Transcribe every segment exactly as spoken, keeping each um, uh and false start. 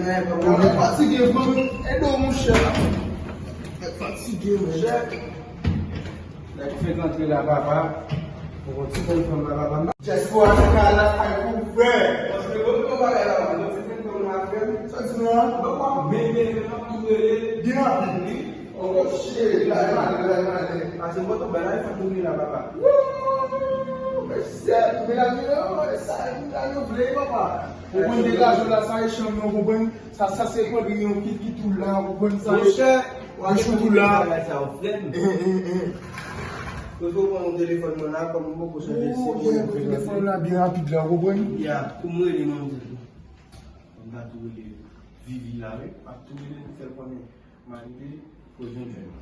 Mwen fatige, mwen ede w, monchè. Mwen fatige, monchè. Nèg fenk antre la, papa. Ou konn ti konn fanm la, papa. Dyaspora, se ka la kay pou frè. Paske bon, bon bagay la, bon, ti konn fanm la, frè. Sa di nou an? Men, men, men, m ap tou rele. Byen rapid. Wi. Oke, cheri, la, la, la, la, la. Pase mwen tonbe la, e fòk nou vini la, papa. Woo! Mesye, men la, men la, sa, sa nou vle, papa. Ou konn degaje w la, sa e chanm nan, ou konprann? Sa, sa se kòd yon kit ki tou la, ou konprann sa? Monchè, w ap tou la. Bagay sa yo frè m. Eh, eh, eh. Kote w pran yon telefòn mwen la, kòm m poko chanje sim, mwen telefòn la byen rapid la, ou konprann? Ya, pou m rele manmzèl tou. M ta tou rele Vivi la, wi. M ap tou rele pou fè l konnen m arive, pou jwenn fè l.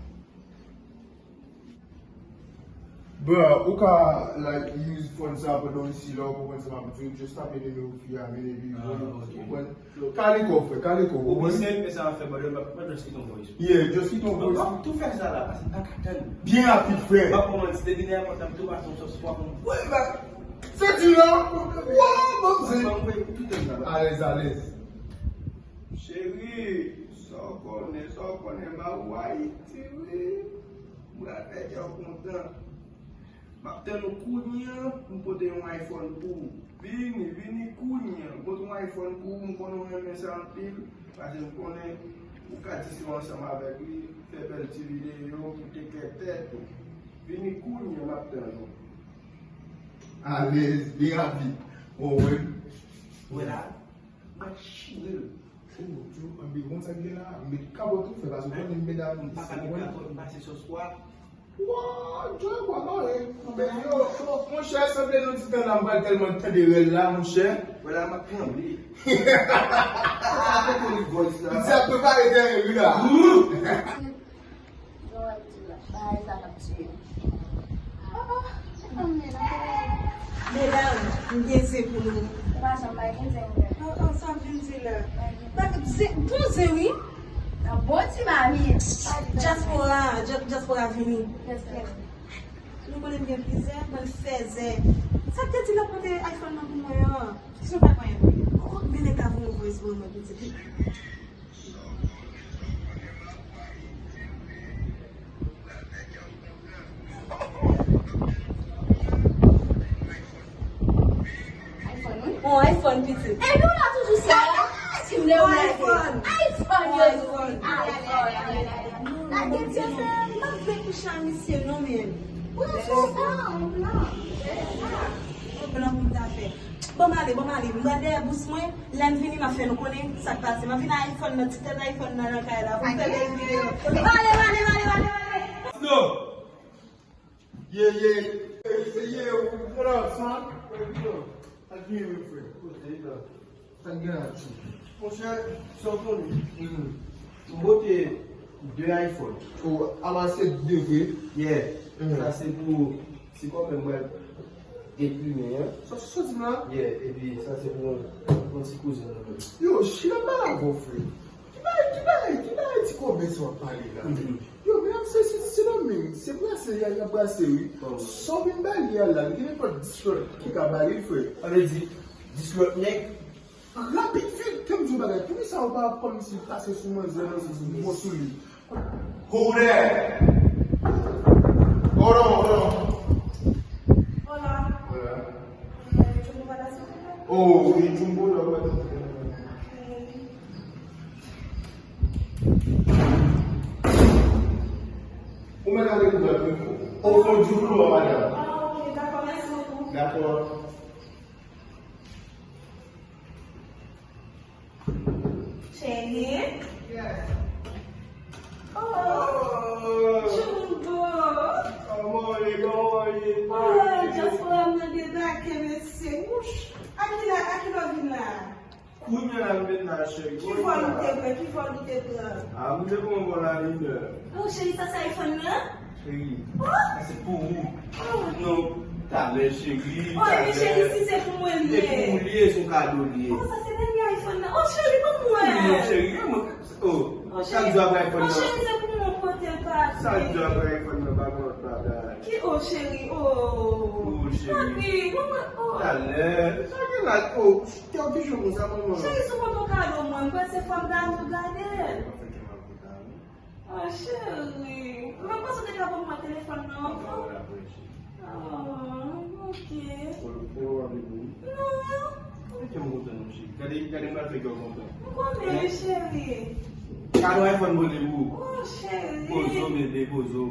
Bro, ou ka, like, use fòn sa pandan w isi la, ou konprann sa m ap di w, just tape nimewo fi a, men epi voye, ou konprann? Kale kò, frè, kale kò, ou konprann? Oke, se sa w ap fè, brother, m ap, m ap just kite yon voice. Yeah, just kite yon voice. M ap tou fè sa la, paske m pa ka tann. Byen rapid, frè. M ap kòmanse, depi nan èpòt la, m tou pase yon sòs pwa pou m. Wi, m ap senti la. Wow, bon, se. Alèz, alèz. Cheri, sa w konnen, sa w konnen, ba ou Ayiti, wi. Mwen avèk ou kontan. M ap tann ou kounye a pou m pote yon iPhone pou ou. Vini, vini kounye a. M pote yon iPhone pou ou, m konnen w renmen sa anpil. Paske m konnen ou ka di se w ansanm avèk li, fè bèl ti videyo pou te kè tèt ou. Vini kounye a, m ap tann ou. Alèz, byen rapid. Bon, wè. Wè la, m ap chire l. Oh, Djo, anben, ou konn sa k gen la? M met kabòt ou fè, paske ou konnen medam, m pa ka met kabòt, m pase sòs pwa. Wa, Djo, pwa mare. Anben, yo, monchè, sanble nou ti tan la, m pral tèlman tande rèl la, monchè. Wè la, m ap tranble. Ah, kote li voice la? Li ap prepare dèyè wi la. Bagay sa k ap tiye m. Ah, ah, anmè, nan kote. Medam, m gen zen pou nou. Ou pa janm bay gen zen, frè. Ah, ah, sa m vin di la. Bon zen, wi. Nan bon ti mami. Dyaspora, dya-, dyaspora vini. Nou konnen m gen plizyè, mwen fèzè. Sa k te di l ap pote iPhone nan pou mwen an? Kisa w fè mwen? Oh, men nèg la voye yon voice pou mwen, pitit. iPhone, wi. On iPhone, pitit. E nou la toujou sa. Si m lè w lage. iPhone. iPhone, yo di. iPhone. Lage dye fè, m ap vle kouche a misye, non, men. Ou nan fè sa, on blan. Fè sa. On blan pou m ta fè. Ban m ale, ban m ale. M pral dèyè bous mwen. Lè m vini, m ap fè nou konnen sa k pase. M ap vin ak iPhone nan, ti tèt iPhone nan, nan kay la. Pou m fè bèl videyo. M ale, m ale, m ale, m ale, m ale. No. Ye, ye. Ye, ye, ou konn sa? Sa k gen, frè? Sa k gen la? Monchè, sa w konnen? M pote de iPhone. Oh, a, se de vre? Yeah. Sa se pou, se kòman mwen enprime an. Sa, sa w di m la? Yeah, epi sa se pou yon, yon ti kouzen nou menm. Yo, chita m pale avè w, frè. Ki bagay, ki bagay, ki bagay ti komès w ap pale la? Yo, men se, se, se nan men, se brase y a, y a brase, wi. Sa w vin bay li a la, li gen nenpòt dis lòt ki ka ba li, frè. Sa vle di, dis lòt nèg. Rapid vit, ke m di w bagay. Poukisa w pa kòmsi pase sou manzè nan sans bon sou li? Who there? Hold on, hold on. Hola. Hola. Eh, Jumbo pa la sou? Oh, wi, Jumbo la, wi. Ou mèt ale pou bat mikwo. Ou fon di pou nou, madanm. Ah, ok, dakò, mèsi bokou. Dakò. Cheri. Yes. Oh, Jumbo. Kòman w ye? Kòman w ye? Oh, dyaspora m nan debake, mesye. Wouch. A kilè, a kilè w vin la? Kounye a la m vin la, cheri. Ki vòl ou te pran? Ki vòl ou te pran? Ah, m te pran vòl a inè. Oh, cheri, sa se iPhone nan? Cheri, sa se pou ou. Oh. Non, talè, cheri, talè. Oh, cheri, si se pou mwen li ye. Se pou ou li ye, se yon kado li ye. Oh, sa se dènye iPhone nan. Oh, cheri, ban mwen. Non, cheri, mwen, oh, sa k di w apre iPhone nan? Oh, cheri, se pou mwen pote l pati. Sa k di w apre iPhone nan, pa gen lòt bagay. Ki, oh, cheri, oh. Oh, cheri. Papi, mwen, mwen, Talè, sa gen la, oh, kè w toujou konsa, manman. Cheri, si w konn yon kado mwen, m panse fò m gade w gade l. Ou pa fè kè m ap kontan, wi. Oh, cheri, mwen panse w te ka ban mwen telefòn nan anvan. Mwen ba w l apre, cheri. Oh, ok. Ou, ou, ou ap vin pou ou? Non. Fè kè m kontan, non, cheri. Gade, gade, m pral fè kè w kontan. M konnen, cheri. Kado iPhone mwen te pou ou. Oh, cheri. Pozo, bebe, pozo.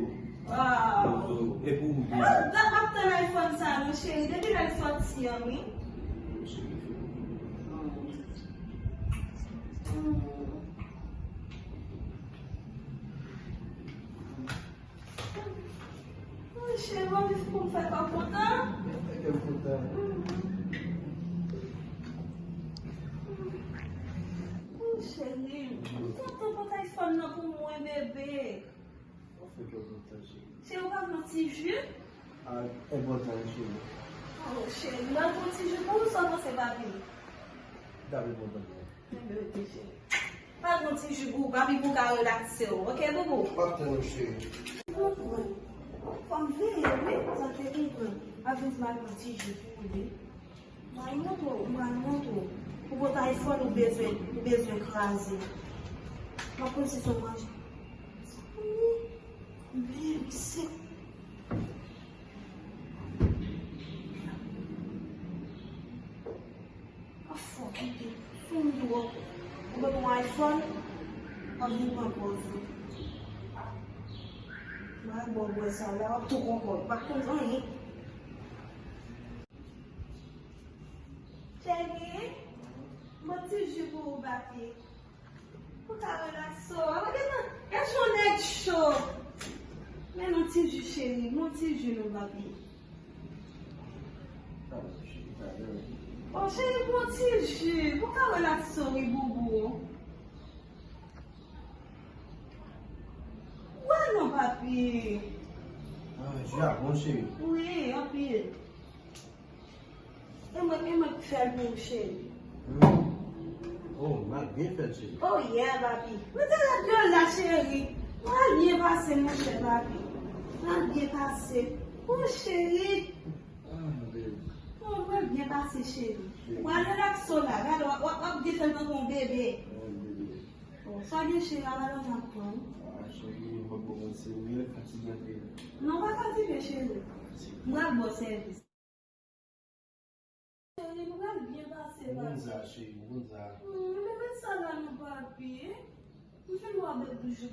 Wow. Pozo. E pou ou tou. Ah, m ap tann iPhone sa, non, cheri. Depi lè l sòti an, wi. Cheri, fè pou ou. Mm. Monchè, mwen jis pou m fè kò kontan. Fè kè kontan. Monchè, m kontan pou iPhone nan pou mwen, bebe. Ou fè kè kontan, cheri. Cheri, ou pa vle yon ti ji? Ah, enpòtan, cheri. Oh, cheri, m al pran ti ji pou ou, sa w panse, papi? Dapre kontan. Enben, ok, cheri. Al pran ti ji pou ou, papi, pou w ka relakse w. Ok, boubou? M ap tann ou, cheri. Ou konprann. Fò m veye, wi, sa te konprann. Ap vin di m al pran ti ji pou ou, wi. M al montre w, m al montre w. Pou pote iPhone, ou bezwen, ou bezwen kraze. M ap konn si se yon manje. Wi, m veye, wi, se Fò kite. Sou m twòp. Ou gen yon iPhone, w ap vin pran pòz ou. Mwen bò bwè sa la, w ap tou konprann. W ap konprann anyen. Cheri, mwen ti ji pou ou, papi. Pou ka relakse w. Apa gen nan, gad yon nèg cho. Men yon ti ji, cheri, yon ti ji non, papi. Bon, cheri, pran ti ji. Pou ka relakse w, wi, boubou. Wè non, papi. Ah, ji a bon, cheri. Wi, anpil. E mwen, e mwen k fè l pou ou, cheri. Hmm. Oh, m al byen fè l, cheri. Oh, yeah, papi. Mwen te rete la, cheri. M al byen pase, monchè, papi. M al byen pase. Oh, cheri. Ah, baby. Oh, m al byen pase, cheri. Cheri. W al relakse w la. Gade, w ap, w ap, w ap defè l tankou yon bebe. Oh, bebe. Oh, sa gen, cheri, a la nan jan pran. Ah, cheri, m ap ba w manti, m genlè fatige anpil. Non, pa fatige, cheri. M pral ba w sèvis. Cheri, nou pral byen pase, papi. Ou konn sa, cheri, ou konn sa. Hmm, men met sa la non, papi. M fin bwè,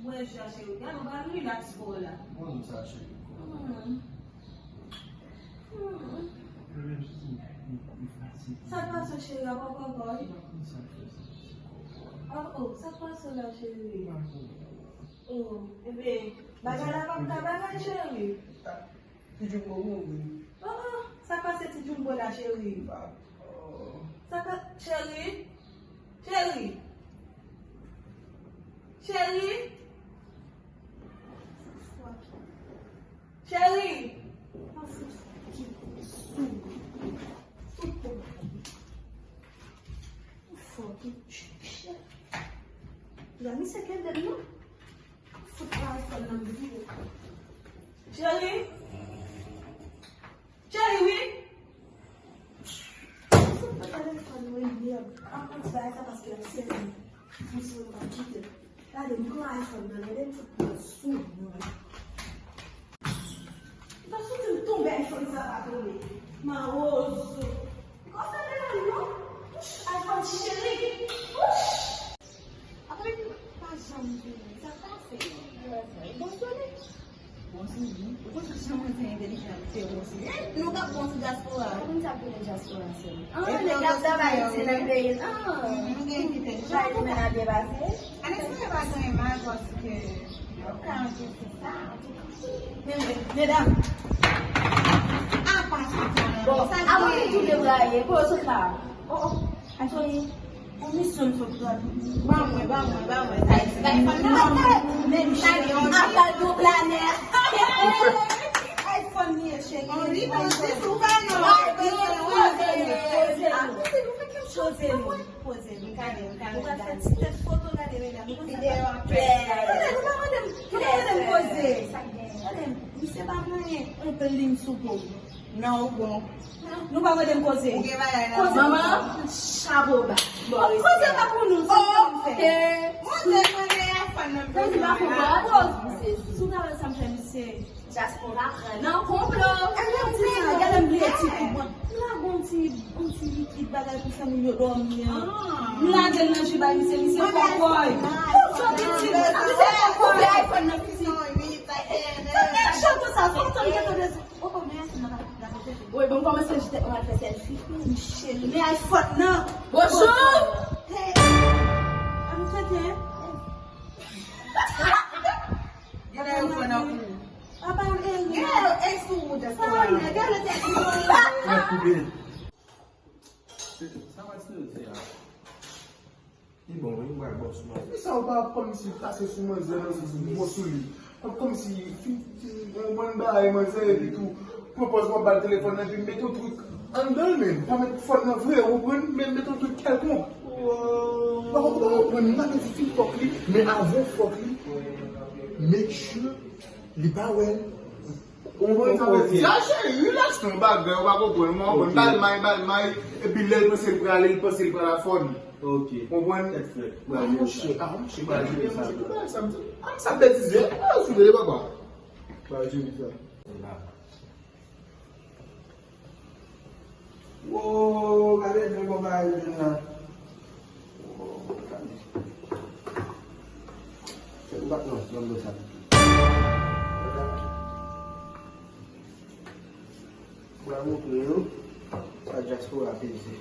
bwè ji a, cheri. Gade, nou pral relax kò w la. Ou konn sa, cheri. Hmm. Hmm. Sa k pase, cheri, a papa, wi. Oh, oh, sa k pase la, cheri? Oh, ebyen, bagay la pa m ka bagay, cheri. Ti Jumbo mouri. Oh, oh, sa k pase ti Jumbo la, cheri? Oh. Sa k pa, cheri? Cheri? Cheri? Cheri? Fucking shit. La misye kenbe m non. Fout iPhone nan m vire. Cheri? Cheri, wi. Fout nan telefòn mwen, mèd. Ap pran ti bagay sa paske l ap sèvi. Misye pa kite. Gade, m pran iPhone nan, gade m fout pran sou mwen. M ta santi m tonbe, iPhone sa pa tonbe. Mawozo. Kò sa te mal non. Ouch, iPhone cheri. Ouch. Apre, pa janm vini. Sa k pase? Bon sole. Bon sole. Ou konn tout jan mwen te entèlijan, se bon sole. Nou k ap bon sou dyaspora. Ou konn sa k rele dyaspora, sè. Ah, nèg k ap travay isi nan peyi l. Ah. Nou gen kite. Travay semèn nan byen pase. An espere pa gen mal paske yo ka antrese sa. Men, men, medam. Apa sa, bon, sa avan gen tou debraye, pou yo sot la. Oh, oh. Atò, yon misyon m sot pran. Ban mwen, ban mwen, ban mwen. Sa, sa, sa, sa, men, sa, yon apa dou planè. iPhone li ye, cheri. On lit aussi souvent, non? Poze nou, poze nou, poze nou. Poze nou. M kale, m kale. Nou pral fè ti tèt foto, gade, medam. Videyo ap fèt. Tande, nou pa mande m, nou pa mande m poze. Tande, misye pa mwen. Yon plim sou po. Non, ou bon. Nou pa mande m koze. Ou gen bagay nan men w. Manman, chapo ba. Bon, koze pa pou nou, se pou nou fè. Montre mwen iPhone nan. Koze pa pou mwen. Si w ta wè sa m fè misye. Dyaspora pran nan konplo. Gade m bliye ti kout mwen. M lage yon ti, yon ti likid bagay pou fanmi yo dòmi an. M lage l nan ji bay misye, misye kòkòy. Soti ti, misye kòkòy. Koupe iPhone nan fizik. Sa te cho konsa, fò w tann gen tande. Oh, oh, men asin nan pa la tete. Wi, bon, kòmanse jete, mwen al fè sèlfi. Cheri, men iPhone nan. Bonjou. Hey. An nou chante, hein? Gade yo pran nan kou. Papa, eh, gade yo, eh, sou wout, eh, gade yo, eh, sou wout. Sa match nou te a. Li bon, wi, mwen bon sou manzè. Epi sa, ou pa ap kòmsi pase sou manzè nan sans bon sou li. Ap kòmsi fi, fi, yon bon bagay manzè, epi tou, pran pòz w ap ba l telefòn nan, epi met yon trik anndan l menm. Pa met fòn nan vre, ou konprann, men met yon trik kèlkonk. Ou pa konprann, ou pa konprann, m pa vle di fi fòk li, men avan w fòk li, make sure li pa wè l. Ou konprann sa m vle di? Sa cheri, relax non, bagay, ou pa konprann, ou pa konprann. Ba l may, ba l may, epi lè l panse l prale, li panse l pral a fòn. Ok. Konprann? Tèt frèt. Ah, monchè, ah, monchè, ba l jere sa. Ah, sa betize, ah, sou de papa. Ba l jere sa. Wow, gade bèl bon bagay yo jwenn la. Wow, gade. Fè m bat non, ban m sa. Mwen montre yo sa dyaspora peze.